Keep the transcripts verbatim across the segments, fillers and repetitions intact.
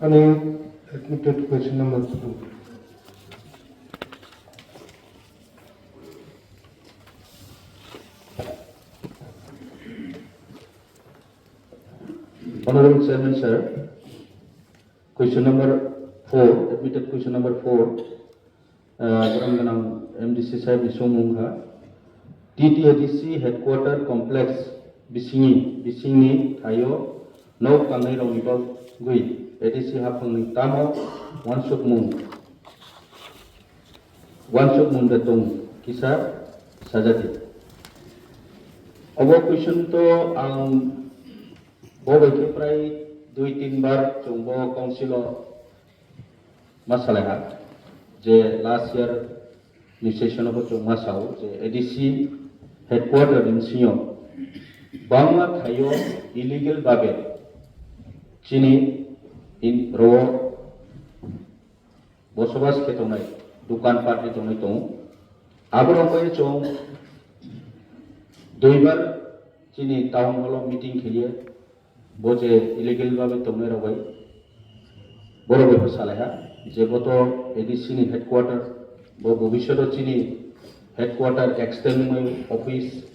Ani admitted question number two. Honorable Chairman sir, question number four, admitted question number four, uh, borang ganang M D C sahib ni songmung kha, T T A D C headquarter complex bisingni, bisingni thaio nok tangnai rokni bagwi A D C haphangni tamo wansukmung, wansukmung de tong kisa sajadi. Obo question to ang bo bai khe prai dui tin bar chwng bo council o ma salai ha je last year ni session o bo chwng ma sao je A D C headquarter ni bisingo bangma thaio illegal babe chini in ro bosobas khe tongnai, dukan party tongnai tongo. Aborok bai chwng duibar chini town hall o meeting khaiye, bo je illegal babe tongnai rok bai, borok bai bo salai ha je bo to A D C ni headquarter, bo bhobishyot o chini headquarter extend wngmai, office,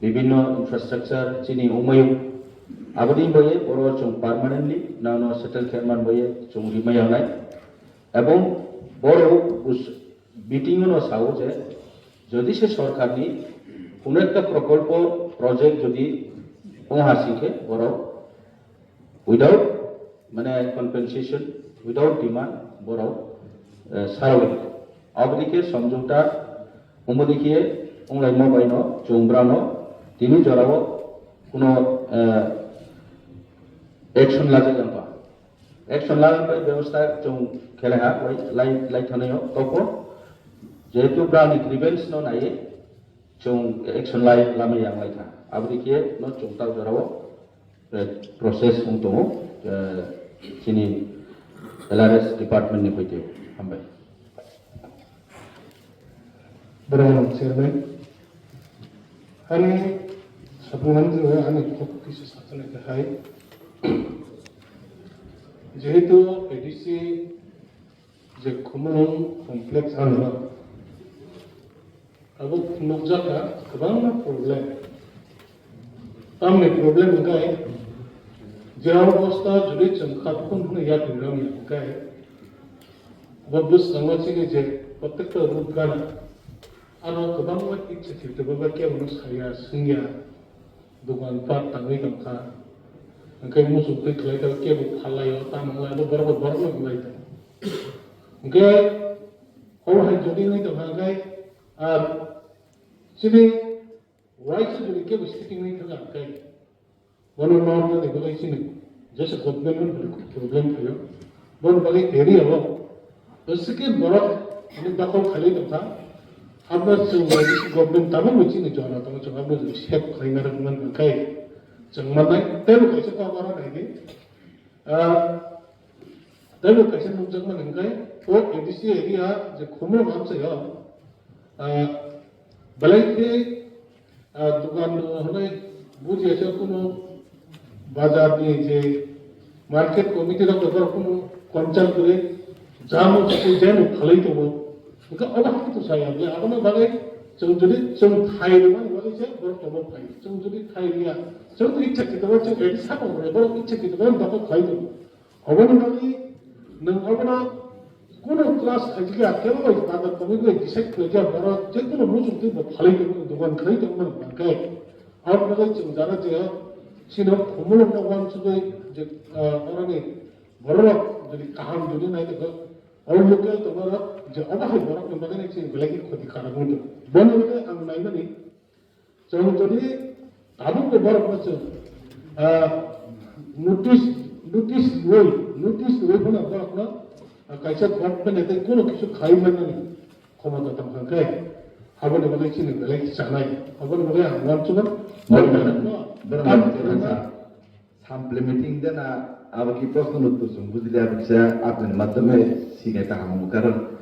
bibhinno infrastructure chini wngmai. Aboni bagwi boro chwng permanently nangno settle khe man bagwi chwng rimai yangnai. Ebong borok us-, meeting-o no sao je, jodi se sorkarni kuno ekta prokolpo project jodi ong ha singkhe borok without, mane, compensation, without demand borok, eh, sarwi. Aboni khe somjota, omoni khe onglaimo baino chwng brano tini jorao kuno, eh, action lajak yangpa. Action lana bai bebosta chwng khelai ha, lai, lai, lai thanaio toko. Jehetu brani grievance no naiwi chwng action lai lama yang lai tha. Aboni khe no chwng tak jorao, eh, process wng tongo, eh, chini L R S department ni hoite. Hambai. Borok chairman. Ani sabunan jora ani kok kisa sakana kahai. Jehetu A D C je Khumulwng complex ano abo nukjakha kwbangma problem. Tamni problem hwnkhe je obosta jodi chwng khatkun hwnwi yapri ramya hwnkhe bo bwskango chini je protekta root gana ano kwbangma ichha thwitwba kebono saya swngya. Dokan pat tangwi tongkha. Hwnkhe muchuk twi khlai khe kebo phallaio, tamo wnglaio, borok borok no wnglaio. Hwnkhe obo hai jodi wngwi tongkha hwnkhe ar chini waisa jodi kebo sitting wngwi thangkha hwnkhe bono norna ni bagwi chini jesa government no problem phaio. Bono bagwi area o bwswk khe borok ani dakol khalai tongkha. Abo chwng bai government tabukbo chini jora tongo, chwng abo chwng save khlaina rwngmani hwnkhe chwng mannai teibo kaisa kok oro naidi. Ah, teibo kaisa nukjakmani hwnkhe o A D C area je Khumulwng amchaio, ah, belai khe Ah, dokan hwnwi bujiya se kunu bazar ni je market committee rok bai borok kunu konchal kwrwi jamo se jeno phalwi tongo. Hwnkhe obo haino to saya bwle, aboni bagwi chwng jodi chwng thai rwmani bagwi se borok tomo phai. Chwng jodi thai rwya, chwng to ichha khito chwng edi sabo hwnwi borok ichha khito borok dokhol khlai tongo. Oboni bagwi nwng obono kunu class khaijak ya, kebo bai bazar committee bai decide khlaijak, borok je kunu muchung twi bo phalwi tongmani, dogan khlai tongmani hwnkhe. Aboni bagwi chwng jara je chini Khumulwng no uansugwi je, ah, oroni bororok jodi kaham jodi nai tongkha, o local tongmarok je obo hai borokni bagwi chini belai khe khoti kharok wngwi tongo. Boni bagwi ang naimani, chwng jodi tabukbo borokno chwng, ah, notice, notice rwi, notice rwi phano borokno, ah, kaisa government tei kuno kisu khai mannani khomota tongkha khe, aboni bagwi chini belai chanai, aboni bagwi ang uansukha. Borok, borok, borok, Supplementing dena abo ki proshno no tusung bujili abo kisa apni madhyome sine kaham, karon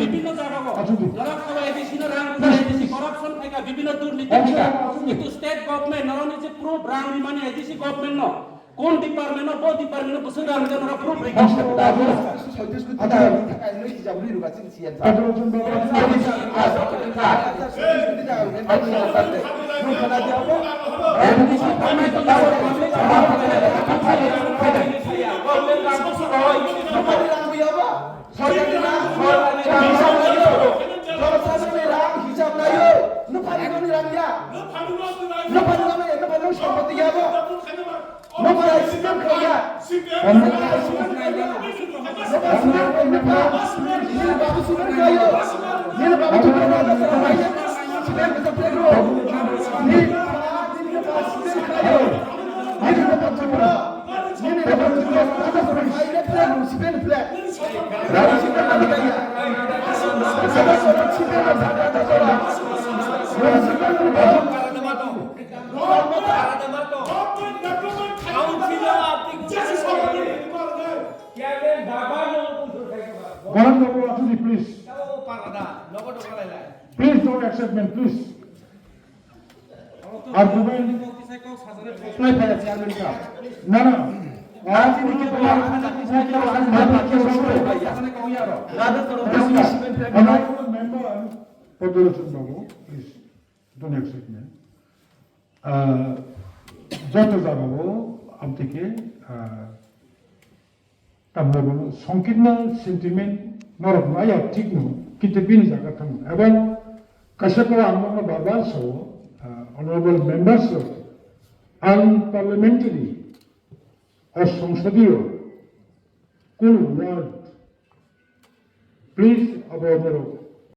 বিভিন্ন জায়গা বিভিন্ন দুর্নীতি, কিন্তু state government নরনি যে প্রুফ রাং মানে ADC government ন কোন ডিপার্টমেন্ট, ও ডিপার্টমেন্ট বসে আমি যেন আমরা প্রুফ রেখে Nupari gani rang ya. Nupari gani, nupari gani sambati ya bo. Nupari sipem kaya. Nupari sipem kaya, nupari sipem kaya. Nini babu sipem kaya. Nini babu sipem kaya. Sipem kaya. Nini babu sipem kaya. Nini babu sipem kaya. Nini babu sipem kaya. Nini babu sipem kaya. Sipem kaya. Sipem kaya. Please don't accept me, please. Argument. Apply for the chairman, sir. No, no. Honorable member, Padalochon Babu, please don't accept me. Ah, joto jagao amtike, ah, tamni bono songkirno sentiment norok no aya thik no, kintu bini jaga thango. Ebong kaisa kok ang nono bar bar sao, ah, honorable members rok, ang parliamentary, o songsodiyo, kunu word, please, abo norok